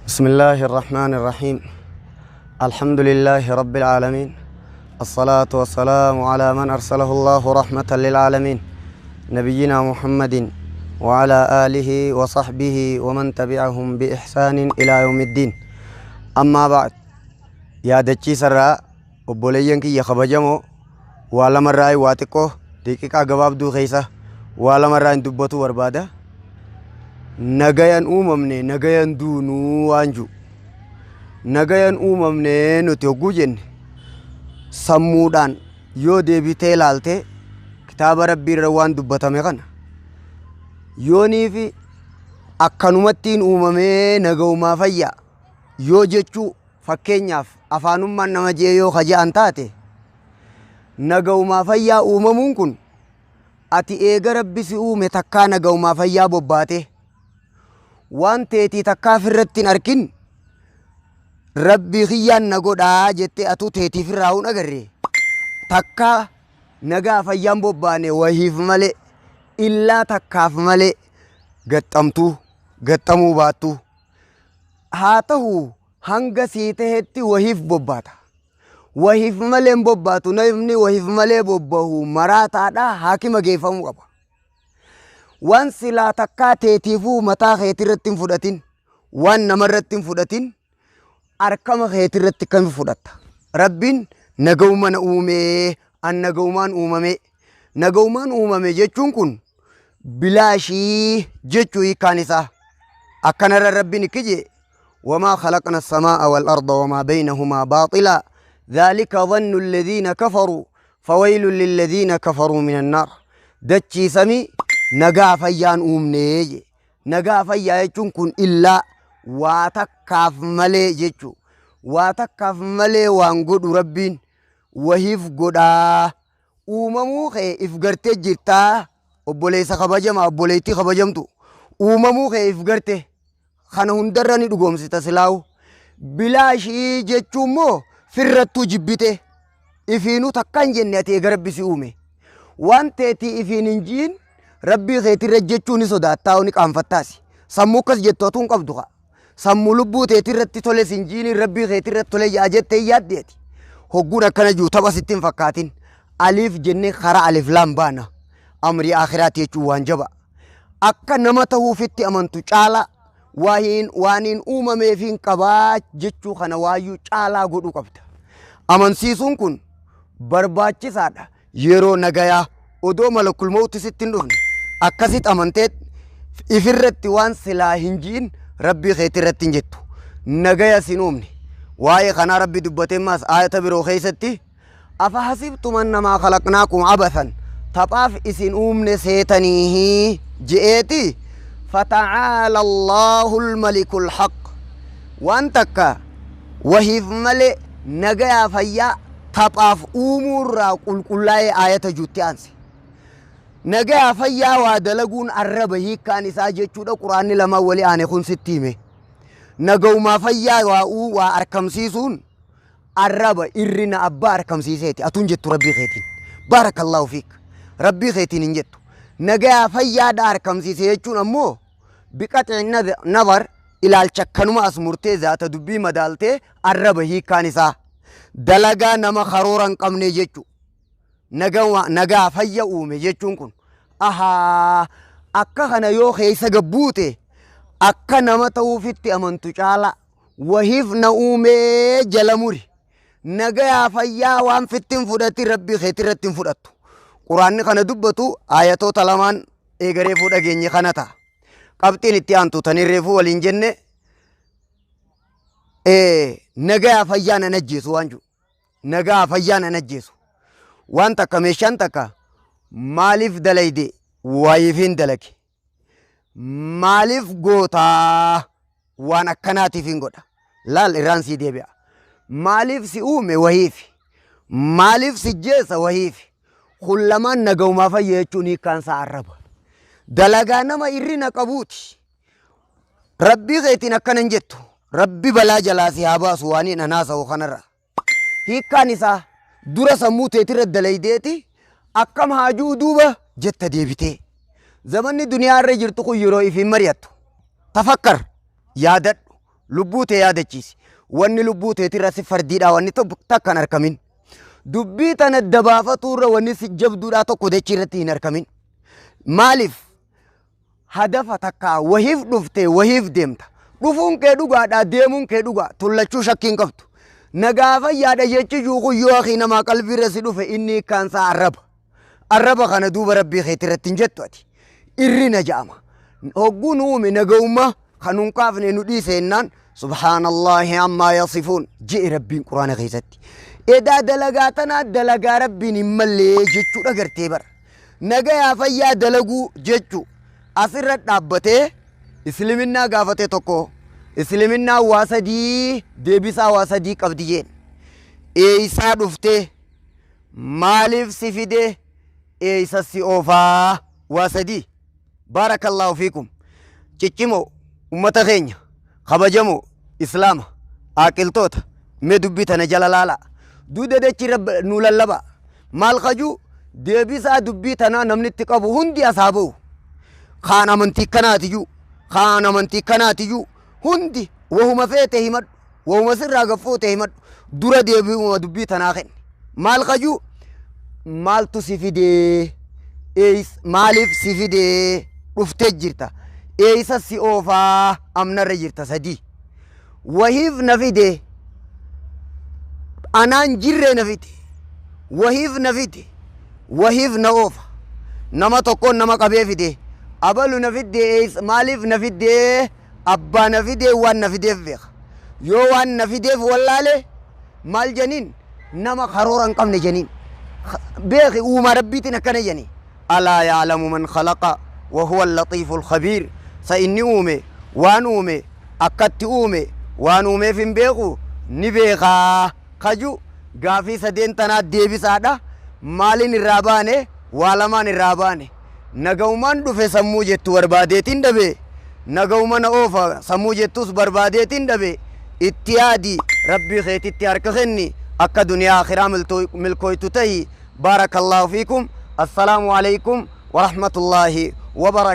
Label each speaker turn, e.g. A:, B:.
A: بسم الله الرحمن الرحيم. الحمد لله رب العالمين، الصلاة والسلام على من أرسله الله رحمة للعالمين، نبينا محمد وعلى آله وصحبه ومن تبعهم بإحسان إلى يوم الدين. أما بعد، يا دچي سرا obboleeyyan kiyya kabajamoo, waa lamarraa waa xiqqoo daqiiqaa gabaabduu keessa waa lamarraa hin dubbatu barbaada. Nagayan uumamne, nagayan duunuu waan jiru. Nagayan uumamne nuti hogguu jenne, sammuudhaan yoo deebitee ilaalte, kitaaba Rabbii irra waan dubbatame kana yoonii fi akkanumattiin uumamee nagaumaa fayyaa yoo jechuu, fakkeenyaaf afaanummaan nama jee yoo kaja'an taate, nagaumaa fayyaa uumamuun kun ati eega Rabbi si uume takkaa nagaumaa fayyaa bobbaate waan teetii takkaa ofirratti hin arkin, Rabbii kiyyaan na godhaa jettee atuu teetiif irraa hin agarre, takkaa nagaa fayyaan bobbaane wahiif malee, illaa takkaaf malee, gaxxamtuu gaxxamuu baattuu haa ta'u, hanga sii tahetti wahiif bobbaata. Wahiif malee hin bobbaatu. Namni wahiif malee bobbahu maraataadha, haakima geeffamuu qaba. Waan silaa takkaa teetiifuu mataa keetirratti hin fudhatin, waan namarratti hin fudhatin, harkama keetirratti kam fudhatta? Rabbiin nagahuma na uumee, an nagahumaan uumame. Nagahumaan uumame jechuun kun bilaashii jechuu hiikkaan isaa. Akkanarra Rabbiin ikki jee: وما خلقنا السماء والأرض وما بينهما باطلا ذلك ظن الذين كفروا فويل للذين كفروا من النار. Dachii samii nagaa fayyaan uumnee je. Nagaa fayyaa jechuun kun illaa waa takkaaf malee jechuu. Waa takkaaf malee waan godhu Rabbiin wahiif godhaa. Uumamuu kee if gartee jirtaa, obboleessa kabajamaa, obboleettii kabajamtu, uumamuu kee if garte, kana hundarra ni dhugoomsita. Silaawu bilaashii jechuun immoo firrattuu jibbite, ifiinuu takka hin jenne. Ati eega Rabbi si uume waan teetii ifiin hin jiin, Rabbii keetirra jechuu ni sodaattaa, ni qaanfattaasi. Sammuu akkas jettu atuu hin qabdu kaa. Sammuu lubbuu teetirratti tole sin jiini, Rabbii keetirratti tole yaa jettee yaaddeeti. Hogguun akkana jiru tapha sitti hin fakkaatin. Aliif jennee karaa alif laam baana. Amrii akhiraati jechuun waan jaba. Akka nama ta'uufitti amantu caalaa wahiin waaniin uumameefiin qabaa jechuu kana waayyuu caalaa godhuu qabda. Amansiisuun kun barbaachisaadha. Yeroo nagayaa odoo malakul mawti sitti hin dhufne akkasitti amantee ifirratti waan silaa hin ji'in Rabbii keetirratti hin jettu. Nagaya sin uumne. Waa'ee kanaa Rabbi dubbatee maas aayata biroo keessatti: أفحسبتم أنما خلقناكم عبثا, taphaaf isin uumne seetanii je'eeti. فتعالى الله الملك الحق. Waan takka wahiif malee nagayaa fayyaa taphaaf uumuurraa qulqullaa'ee aayata juutti aanse. Nagayaa fayyaa waa dalaguun arraba hiikkaan isaa jechuudha. Quraanni lamaan wali aane kun sitti hime. Nagaumaa fayyaa waa waa arkamsiisuun arraba, irrina abbaa arkamsiiseeti. Atuun jettu Rabbii keetiin. بارك الله فيك. Rabbii keetiin hin jettu. Nagayaa fayyaadha arkamsiise jechuun ammoo بقطع النظر, ilaalcha akkanuma as murtee zaata dubbii madaaltee arraba hiikkaan isaa. Dalagaa nama karoora hin qabne jechuu. Nagaa fayya uume jechuun kun. Ahaa, akka kana yoo keessa gabbuute, akka nama ta'uufitti amantu caala wahiif na uumee jala muri. Nagayaa fayyaa waan fittiin fudhatti, Rabbii keetirratti hin fudhattu. Quraanni kana dubbatu ayatoota lamaan eegareefuu dhageenye kana ta'a. Qabxiin itti aantu tanii reefuu waliin jenne, nagayaa fayyaa nan ajjeesu waan jiru. Nagaa fayyaa nan ajjeesu. Waan takka, meeshaan takka maaliif dalayde? Wayiif dalage. Maaliif gootaa? Waan akkanaatiif hin godha. Laal, irraan sii deebi'a. Maaliif si uume? Wahiif. Maaliif si jeessa? Wahiif. Kun lamaan nagaumaa fayya jechuun hiikkaan isaa arraba. Dalagaa nama irrina qabuuti. Rabbii keetiin akkana hin jettu. Rabbi balaa jalaa si haa baasu waan hin anaasa'u kanarra. Hiikkaan isaa dura sammuu teetirra dalaydeeti akkam haajuu duuba jetta deebitee. Zamanni duniyaa irra jirtu kun yeroo ifiin mari'attu. تفكر, yaadadhu. Lubbuu tee yaadachiisi. Wanni lubbuu teetirra si fardiidha wanni takka hin argamin. Dubbii tana dabaafatuu irra wanni si jabduudhaa tokko dachii irratti hin argamin. Maaliif? Hadafa takkaa wahiif dhuftee wahiif deemta. Dhufuun kee dhugaadhaa, deemuun kee dhugaa, tullachuu shakkii hin qabdu. Nagaa fayyaadha jechi juuqu yoo akii namaa qalbiirra si dhufe inni hiikkaansaa arraba. Arraba kana duuba rabbii keetii irratti hin jettu ati. Irrina ja'ama. Hogguu nu uume naga'ummaa kan nun kaafne nu dhiise jennaan subhaanallaahi ammaa yasifuun je'e rabbiin quraana keessatti. Edaa dalagaa tanaa dalagaa rabbiin hin mallee jechuudha gartee bara. Nagayaa fayyaa dalaguu jechuu asirra dhaabbatee isliminnaa gaafate tokko isliminnaa waa sadii deebisaa waa sadii qabdi jeen. Eeysaa dhuftee, maaliif si fidee, eeysa si oofaa, waa sadii. Baarakallaahu fiikum. Ciccimoo ummata keenya kabajamoo islaama aaqiltoota, mee dubbii tana jala laalaa. Duuda dachii nu lallabaa. Maal kajuu deebisaa dubbii tanaa namni itti qabu hundi asaa ba'u. Kaan amantii kanaatiyyuu, kaan amantii kanaatiyyuu, hundi wahuma feete himadhu, wahuma sirraa gaffuute himadhu, dura deebi'uma dubbii tanaa kenni. Maal kajuu maaltu si fidee, maaliif si fidee dhuftee jirta, eeysa si oofaa amnarra jirta sadii. Wahiif na fide, anaan jirree na fide, wahiif na fide, wahiif na oofa. Nama tokkoon nama qabee fide, abalu na fidde, maaliif na fidde, abbaa na fide, waan na fideef beeka. Yoo waan na fideef wallaale maal janiin, nama karoora hin qabne janiin. Beeki uumaa rabbiitiin akkana jani. Alaa yaalamu man khalaqa wa huwa al-latiifu al-khabiir. Sa inni uume waan uume akkatti uume waan uumeef hin beeku ni beekaa. Kaju gaafii sadeen tanaa deebisaadha. Maaliin irraa baane? Waa lamaan irraa baane. Nagaumaan dhufe sammuu jettu barbaadeetiin dhabe. Nagauma na oofa sammuu jettus barbaadeetiin dhabe. Itti yaadi, rabbii keetitti harka kenni, akka duniyaa akhiraa milkooytu tahi. Baarakallaahu fiikum. Assalaamu alaikum warahmatullaahi wabarakatuh.